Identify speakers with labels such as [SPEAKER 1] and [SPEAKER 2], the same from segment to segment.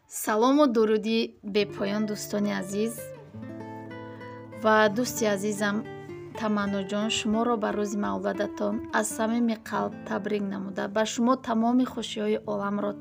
[SPEAKER 1] Салому дуруди бепоён, дӯстони азиз ва дӯсти азизам Таманноҷон, шуморо ба рӯзи мавладатон аз самими қалб табрик намуда, ба шумо тамоми хушиҳои оламро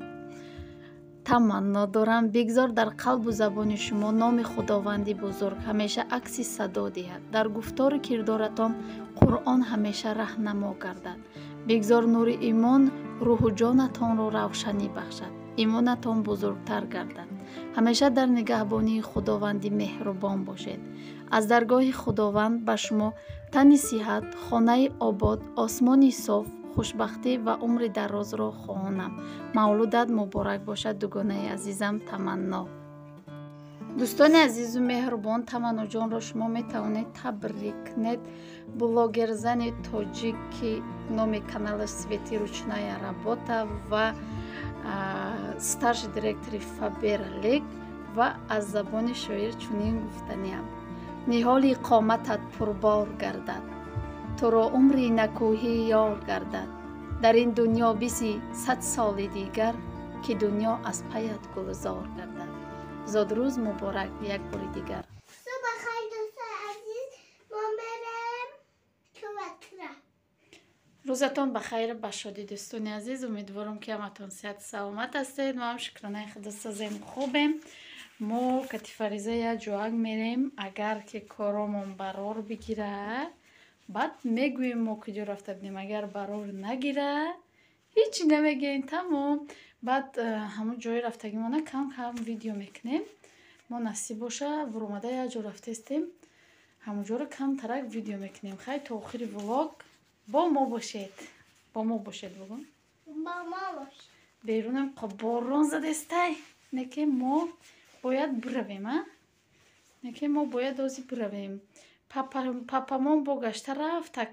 [SPEAKER 1] таманно дорам. Бигзор дар қалбу забони шумо номи Худованди бузург ҳамеша акси садо диҳад, дар гуфтору кирдоратон Қуръон ҳамеша раҳнамо гардад. Бигзор нури имон рӯҳу ҷонатонро равшанӣ бахшад, имонатон бузургтар гардад. Ҳамеша дар нигаҳбонии Худованди меҳрубон бошед. Аз даргоҳи Худованд ба шумо тани сиҳат, хонаи обод, осмони соф, хушбахтӣ ва умри дарозро хоҳонам. Мавлудат муборак бошад, дугонаи азизам Таманно. Дӯстони азизу меҳрубон, Таманноҷонро шумо метавонед табрик кунед. Блогерзани тоҷик, ки номи каналаш Свети ручная работа ва старший директори Фаберлик, ва аз забони шоир чунин гуфтаниам: ниҳоли қоматат пурбор гардад, туро умри накӯҳӣ ёр гардад. Дар ин дунё биси 100 соли дигар, ки дунё аз паят гулзор гардад. Зодрӯз муборак як бори дигар. Рӯзатон ба хайр, ба шодӣ, дӯстони азиз. Умедворам, ки ҳаматон сиҳату саломат ҳастед. Мо ҳам шукронаи худо созем, хубем. Мо кати Фариза як ҷоак мерем, агар ки коромон барор бигирад, баъд мегӯем мо куҷо рафта будем. Агар барор нагирад, ҳечи намегӯем, тамом. Баъд ҳамон ҷои рафтагимона кам кам видео мекунем. Мо насиб боша, буромада як ҷо рафтаистем, ҳамон ҷоро камтарак видео мекунем. Хай, то охири влог бо мо бошед, бо мо бошед. Бугун
[SPEAKER 2] бо мо бошед.
[SPEAKER 1] Берунам борон задестай, неке мо бояд биравем, а неке мо бояд ози биравем. Папамон бо гашта рафтак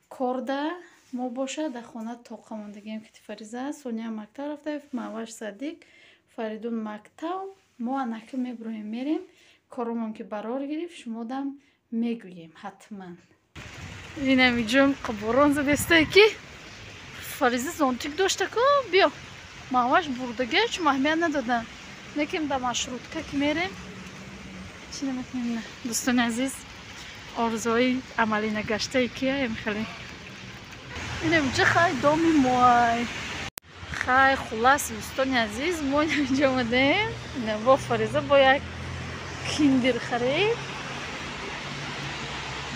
[SPEAKER 1] корда, мо боша дар хона тоқа мондагием. Кити Фариза, Соня мактаб рафта, Маваш садик, Фаридун мактаб. Мо анаки мебироем, мерем. Коромон ки барор гирифт, шумодам мегӯем ҳатман. Инамиҷом борон задестай, ки Фариза зонтик доштаку, биё маваш бурдага, чун аҳамият надодам. Некем да маршрутка ки мерем, чӣ намекунем. Дӯстони азиз, орзуҳои амалӣ нагаштае кияем хеле. Инамиҷа хай доми моай. Хай, хулас, дӯстони азиз, мо инамиҷа омадем бо Фариза, бо як киндер харид.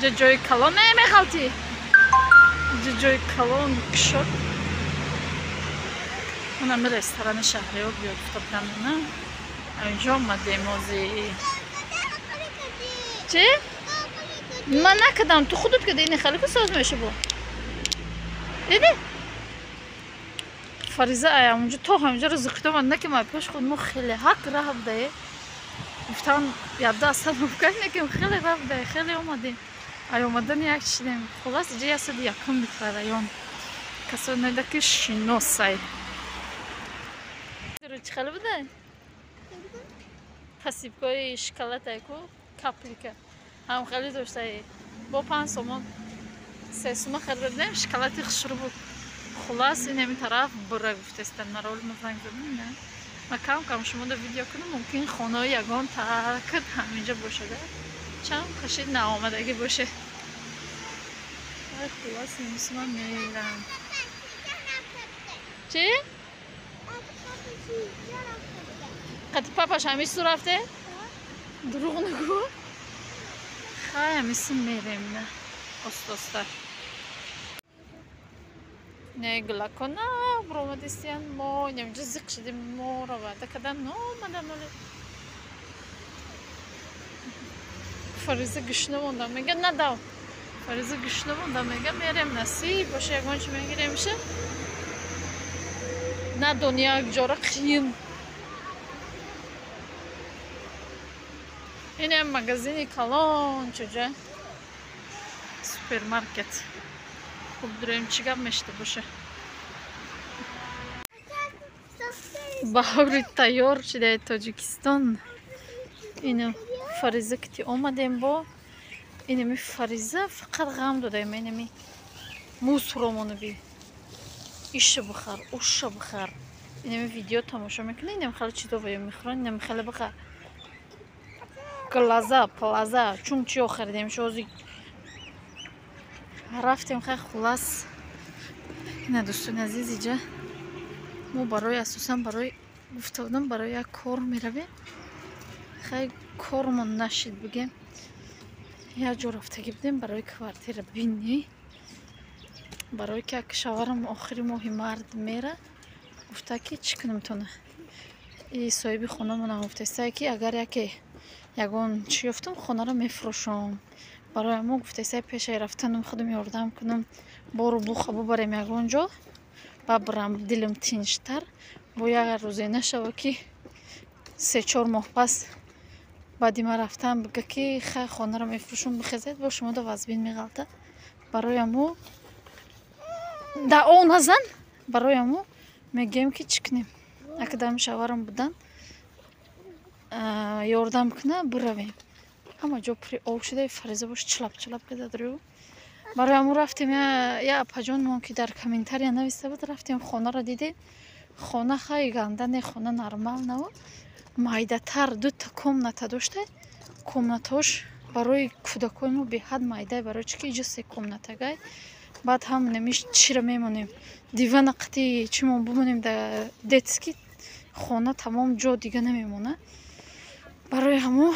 [SPEAKER 1] Ҷа ҷои калон меғалтӣ, ҷа ҷои калон кушод. Унами ресторани Шаҳриёр биё гуфта будам, на инҷо омадем. Ози чи ман накардам, ту худут карда. Ини хеле ку соз меша бо диди Фариза. Ая унҷо то ҳаминҷоро зиқида омад, не ки ма пеш худ мо хеле ҳақ раҳ будае. Гуфтан ябда остановка, некем хеле раҳ будае, хеле омадем. Ай омадани як чидем. Хулас, иҷа 101 микрорайон, касоне ки шиносай. Чӣ хеле буда пасибкои шоколадай ку каплика ҳам хеле доштаи, бо 5 сомон 3 сума харида будем, шоколади хушрӯ буд. Хулас, инами тараф бура гуфтестан, мароли ма занг задам. На ма кам кам шумода видео кунам, мумкин хонаи ягон такд ҳаминҷа бошада, чанд қашид наомадагӣ боше. Хулас, имсума мерам. Чи қати папаш ҳамису рафте? Дурӯғ нагӯ. Хай, ҳамису мерем, на оста-оста. Не гулакона буромадистиян. Мо инаминҷа зиқ шудем, моро ваъда кардам, наомадам. Оле Фариза гушна мондам, мега надав. Фариза гушна мондам, мега мерем, насиб боша, ягон чи мегиремша. Надони як ҷора қиин. Инам магазини калон, чуҷа супермаркет. Хуб, дурем, чӣ гап мешида боша. Баҳори тайёр шидаи Тоҷикистон. Ина Фариза кити омадем бо инами Фариза фақат ғам додаем. Инами мусуромону би иша бихар, уша бихар. Инами видео тамошо мекунад, инам хеле чизо ваё мехӯранд, инам хеле бақа глаза плаза чун чиё харидем шози рафтем. Хай, хулас, ина, дӯстони азиз, иҷа мо барои, асосан барои, гуфта будам, барои як кор меравем. Хай, кормон нашид, бигем, як ҷо рафтагӣ будем барои квартира бинӣ, барое ки як шаварам охири моҳи март мера. Гуфта ки чӣ кунем тона, и соҳиби хонамонам гуфтаистае, ки агар яке ягон чӣ ёфтам, хонаро мефурӯшам. Барои мо гуфтаистае, пешаи рафтанам худам ёрдам кунам, бору буха бубарем ягон ҷо, ба бирам, дилам тинҷтар. Бо як рӯзе нашава, ки 3-4 моҳ пас баъди ман рафтан бига, ки хай, хонаро мефурӯшам, бихезед, бо шумода вазбин меғалта. Барои амо да о назан, барои амо мегӯем, ки чӣ кунем, акадами шаварам будан ёрдам куна, биравем. Ҳама ҷо пури об шуда, фариза бош чилап чилап кардад рӯ. Барои амо рафтем, я апаҷонмон, ки дар комментария нависта буд, рафтем, хонаро дидем. Хона хай ганда не, хона нормал набуд, майдатар, дута комната дошта. Комнатаош барои кӯдакои мо беҳад майда, барои чӣ ки иҷо се комнатагай. Баъд ҳам намиш чира мемонем, дивана қати чимон бимонем дар детский, хона тамом ҷо дига намемонад. Барои ҳамо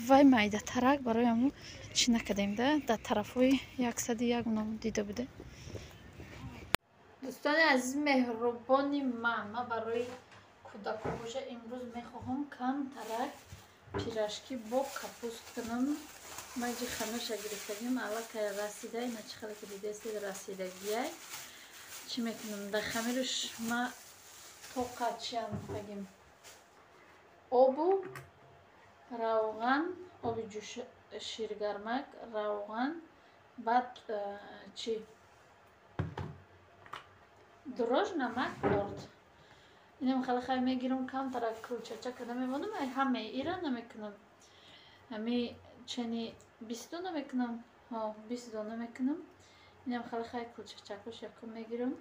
[SPEAKER 1] вай майдатарак, барои ҳамо чӣ накардем да, дар тарафҳои 101 ном дида будем. Дӯстони азиз, меҳрубони ман, ман барои кӯдако боша имрӯз мехоҳам камтарак пирожки бо капуст кунам. Ман иҷи хамирша гирифтагим, аллакай расида, ина чӣ хеле ки дидестед, расидагиай. Чӣ мекунам? Дар хамирш ма тоқа чи андохтагим: обу равған, оби ҷӯш, ширгармак, равған, баъд чӣ, дрожж, намак, орд. Инам хеле хай мегирам, камтарак кулчача када мемонам. Ай ҳамаи ира намекунам, ҳами чени 20 дона мекунам, 20 дона мекунам. Инам хеле хай кулчачакош якум мегирам,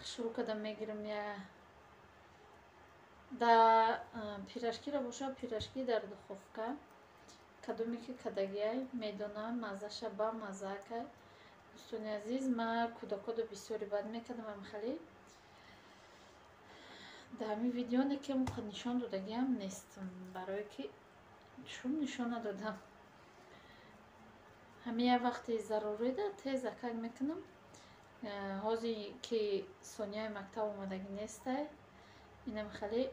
[SPEAKER 1] шурӯъ када мегирам. Я да пирожкиро боша, пирожки дар духовка кадоме ки кадагиай, медонам, маззаша ба маззаакай. Дӯстони азиз, ман кӯдакодо бисёри бад мекардам. Амхеле дар ҳамин видео не ки нишон додагиам нестам, барое ки чун нишон надодам. Ҳамин як вақти зарурида тез акак мекунам. Ҳозир ки Сонияи мактаб омадагӣ нестай, инам хеле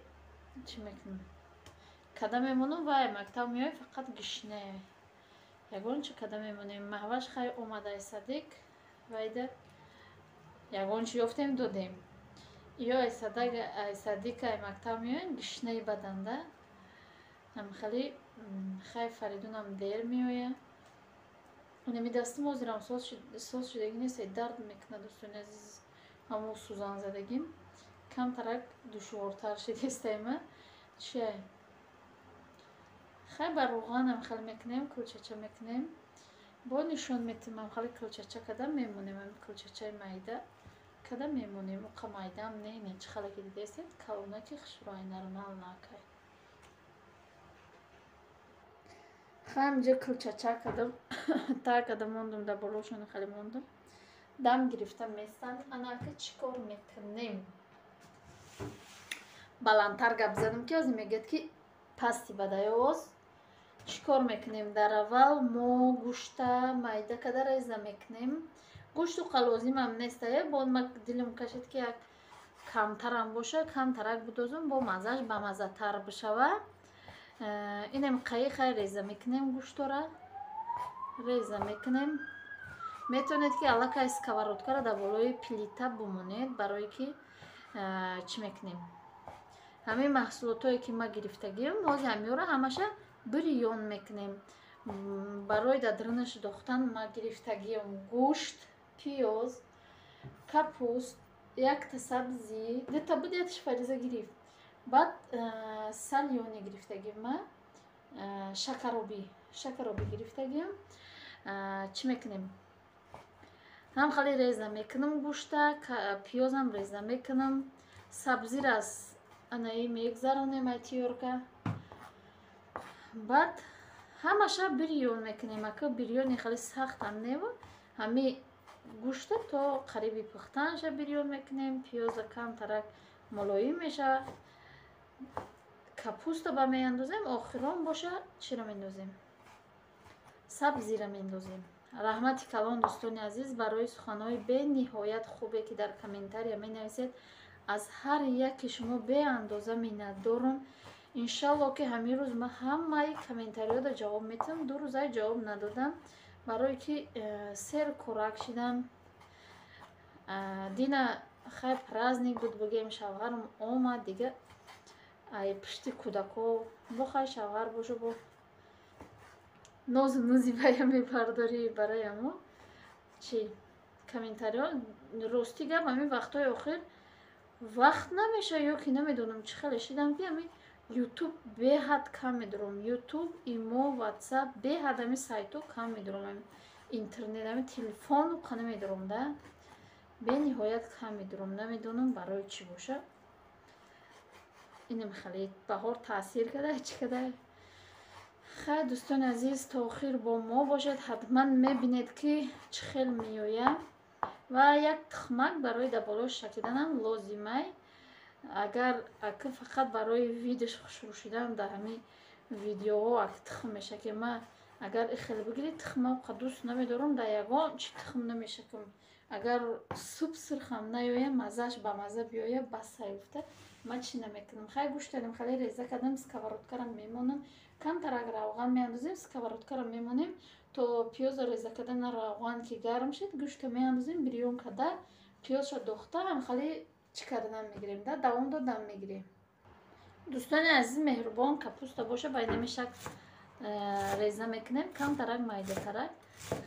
[SPEAKER 1] чӣ мекунам, када мемонам, вай мактаб меояд, фақат гишнае, ягон чи када мемонем. Маҳваш хай омадай садик, вайда ягон чи ёфтем, додем. Ё ай садик, ай мактаб меоянд, гишнаи баданда. Ҳамхеле хай Фаридунам дер меояд. Инами дастим ҳозирам соз шудагӣ нест, дард мекунад, дӯстони азиз. Ҳамо сӯзанзадагим камтарак душвортар шидестайма. Чия, хай, ба равғанам хеле мекунем, кулчача мекунем, бо нишон метимам. Хеле кулчача када мемонем, ами кулчачаи майда када мемонем. Уқа майдаам не, не, чӣ хеле ки дидестед, калонаки хушрӯай, нормал накай. Хай, ҳаминҷо кулчача кардам, тар карда мондум, дар болошон хеле мондум, дам гирифта местан. Анака чӣ кор мекунем? Баландтар гап задам, ки ҳозир мегӯяд, ки пасти бадай овоз. Чӣ кор мекунем? Дар аввал мо гӯшта майда када реза мекунем. Гӯшту қалозимам нестае, бо ма дилам кашид, ки як камтарам боша, камтарак будозум, бо маззаш бамаззатар бишава. Инам қаи хай реза мекунем, гӯштора реза мекунем. Метавонед, ки аллакай сковородкаро дар болои плита бумонед, барое ки чӣ мекунем, ҳамин маҳсулотое ки ма гирифтагиам, ҳозир ҳамиёро ҳамаша бирён мекунем. Барои дар дарунаш дохтан ма гирифтагиам гӯшт, пиёз, капуст, якта сабзӣ, дута буд, якташ Фариза гирифт. Баъд солёный гирифтагим ма, шакаробӣ, шакаробӣ гирифтагиам. Чӣ мекунем? Ҳам хеле реза мекунам гӯшта, пиёзам реза мекунам. Сабзира аз анаи мегзаронем ай тиёрка. Баъд ҳамаша бирён мекунем. Ака бирёни хеле сахтам нева. Ҳами гӯшта то қариби пухтанша бирён мекунем. Пиёза камтарак мулоим мешавад. Капуста ба меандозем, охирон боша чиро мендозем? Сабзира мендозем. Раҳмати калон дӯстони азиз барои суханҳои бениҳоят хубе ки дар комментария менависед. Аз ҳар яке шумо беандоза миннатдорам. Иншалло ки ҳамин рӯз ман ҳамаи комментариёда ҷавоб метиҳам. 2 рӯзай ҷавоб надодам, барое ки сер корак шидам. Дина хай праздник буд, бигем, шавҳарам омад, дига ай пишти кӯдако бо хай шавҳар бошу бо нозу нузи бая мепардорӣ. Барои амо чи комментариҳо рости гап ҳамин вақтҳои охир вақт намеша ё ки намедонам чӣ хеле шидам ки ҳамин ютуб беҳад кам медорам. Ютуб, имо, ватсап беҳад ҳамин сайтҳо кам медорам. Ҳамин интернет, ҳамин телефону қа намедорам да, бениҳоят кам медорам. Намедонам барои чӣ боша. Инам хеле баҳор таъсир када, чӣ када. Хай дӯстони азиз, то охир бо мо бошед. Ҳатман мебинед ки чӣ хел меояд. Ва як тухмак барои дар болош шакиданам лозимай. Агар ака фақат барои видеош хушрӯ шудан дар ҳамин видеоҳо ак тухм мешакем, ман агар ихел бигирӣ тухма қа дӯст намедорам, дар ягон чи тухм намешакам. Агар суп сирхам наёя, маззааш ба мазза биёя, бас сай гуфта ман чӣ намекунам. Хай гӯштадем, хеле реза кардам, сковородкара мемонам, камтарак равған меандозем, сковородкара мемонем то пиёза реза кардана равған ки гарм шид, гӯшта меандозем, бирён карда пиёзша дохта ҳам хеле чӣ карданам мегирем да, давом додан мегирем. Дӯстони азиз меҳрубон, капуста боша ба инами шакл реза мекунем, камтарак майдатарак.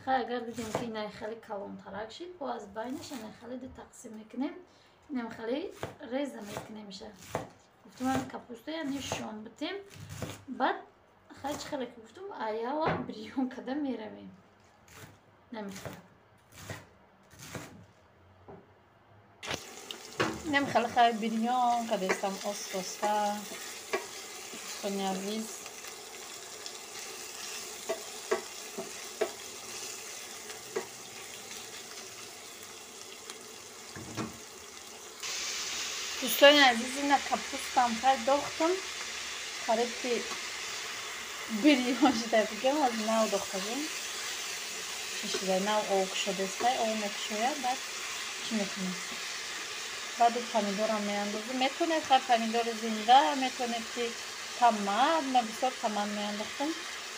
[SPEAKER 1] Хай агар дидем ки инай хеле калонтарак шид, бо аз байнаш инай хеле ду тақсим мекунем, инам хеле реза мекунемша. Гуфтум ҳам капуста яъне шон битем. Баъд хай чӣ хеле ки гуфтум, аяла бирён карда меравем. Намехелам. Инам хеле хай бирён кардастам оста-оста. Дӯстони азиз, дӯстони азиз, ина капустам хай дохтам, қариб ки бирён шуда бигем, аз нав дохтагем. Чӣ шуда, нав об кушодастай, об мекушояд, баъд чӣ мекунем? Баъду помидорам меандозем. Метавонед хай помидори зинда, метавонед ки томат, ман бисёр томат меандохтам.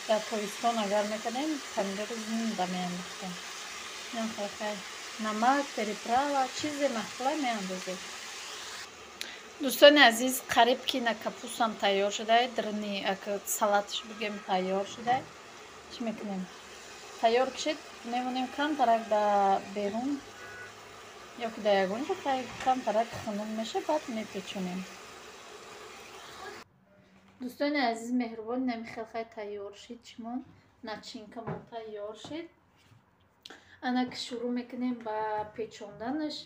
[SPEAKER 1] Дар тобистон агар мекардем, помидори зинда меандохтам. Инам хай хай намак, переправа, чизе маҳсула меандозед. Дӯстони азиз, қариб ки на капустам тайёр шуда, дрни салатш бигем тайёр шуда. Чӣ мекунем? Тайёр кишед, мемонем камтарак дар берун ё ки дар ягон ҷо камтарак хунук меша, баъд мепечонем. Дӯстони азиз меҳрубон, инами хел хай тайёр шид чимон, начинкамон тайёр шид. Ана ки шурӯъ мекунем ба печонданаш.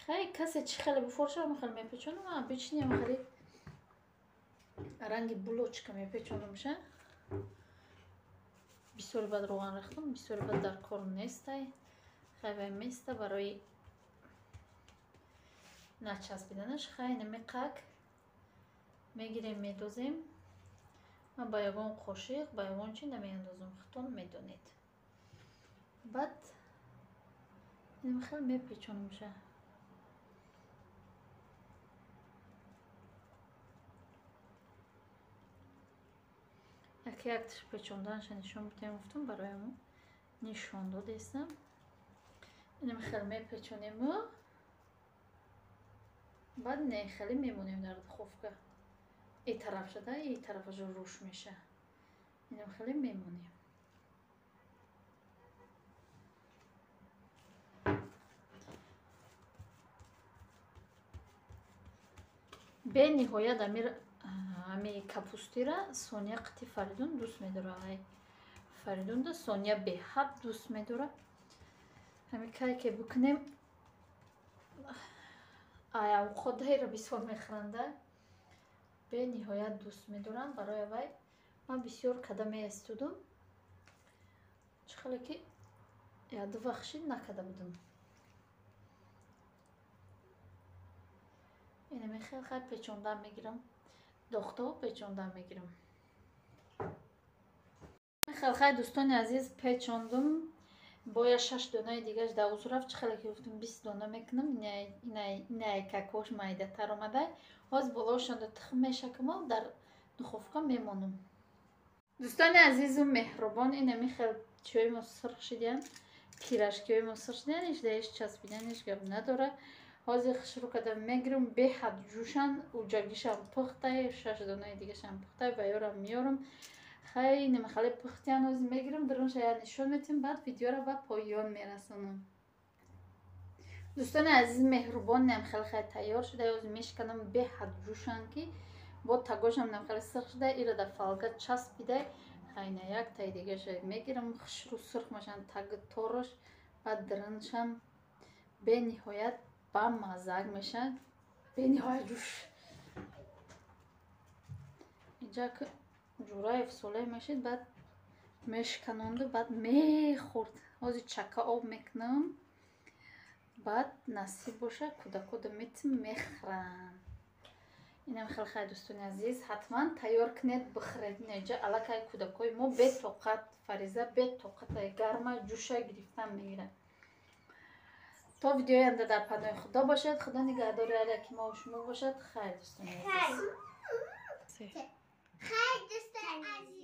[SPEAKER 1] Хай касе чӣ хеле буфорша, ҳам хеле мепечонам. Обычно ҳам хеле ранги булочка мепечонамша. Бисёри бад равған рехтам, бисёри бад дар кор нестай. Хай вай места барои начаспиданаш. Хай намеқак мегирем, медозем. Ман ба ягон қошиқ, ба ягон чи намеандозам, худтон медонед. Баъд инам хеле мепечонамша. Яке якташ печонданша нишон бидем гуфтам, барои мо нишон додестам. Инам хеле мепечонему, баъд не хеле мемонем дар духовка. И тараф шуда, и тарафашо рӯш меша. Инам хеле мемонем. Бениҳоят ами капустира Соня қити Фаридун дӯст медорад. Ай Фаридунда Соня беҳад дӯст медорад. Ҳами кай ке бикунем, Авқотҳоеро бисёр мехӯранда, бениҳоят дӯст медоранд. Барои вай ман бисёр када меистудум. Чӣ хеле ки яду вақт шид, накарда будум. Инами хел хай печондан мегирам, дохтаву печондан мегирам. Хел хай, дӯстони азиз, печондум. Бояд 6 донаи дигаш давзу рафт. Чӣ хеле ки гуфтум, 20 дона мекунам. Инай какош майдатар омадай. Ҳоз болоашонда тухм мешакаму дар духовка мемонам. Дӯстони азизу меҳрубон, инами хел чиҳои мо сурх шидиян, пирожкиҳои мо сурх шидиян, ҳеч даиш часпидан ҳеч гап надора. Ҳозир хушрӯ карда мегирам, беҳад ҷӯшан, уҷагишам пухтай, 6 донаи дигашам пухтай ва ёрам меёрам. Хай намехале пухтиян, ҳозир мегирам, дарунша я нишон метиҳам, баъд видеоро ба поён мерасонам. Дӯстони азиз меҳрубон, нам хеле хай тайёр шуда, ҳозир мешиканам, беҳад ҷӯшан ки бо тагошам нам хеле сурх шуда, ира дар фолга часпидай. Хайна як таи дигаша мегирам, хушрӯ сурх мешаванд таги торош, баъд даруншам бениҳоят бамаззак мешавад, бениҳоят ҷӯш. Инҷа ки ҷураев солеҳ мешид, баъд мешиканонду, баъд мехӯрд. Ҳозир чака об мекунам, баъд насиб боша, кӯдакода метим, мехӯранд. Инам хеле хай, дӯстони азиз, ҳатман тайёр кунед, бихӯред. Инаҷа аллакай кӯдакҳои мо бетоқат, Фариза бетоқатай, гарма ҷӯша гирифтан мегирад. То видеои оянда дар паноҳи Худо бошед. Худо нигаҳдори ҳар яки мо шумо бошад. Хайр, дӯстони азиз.
[SPEAKER 2] Хайр, дӯстони азиз.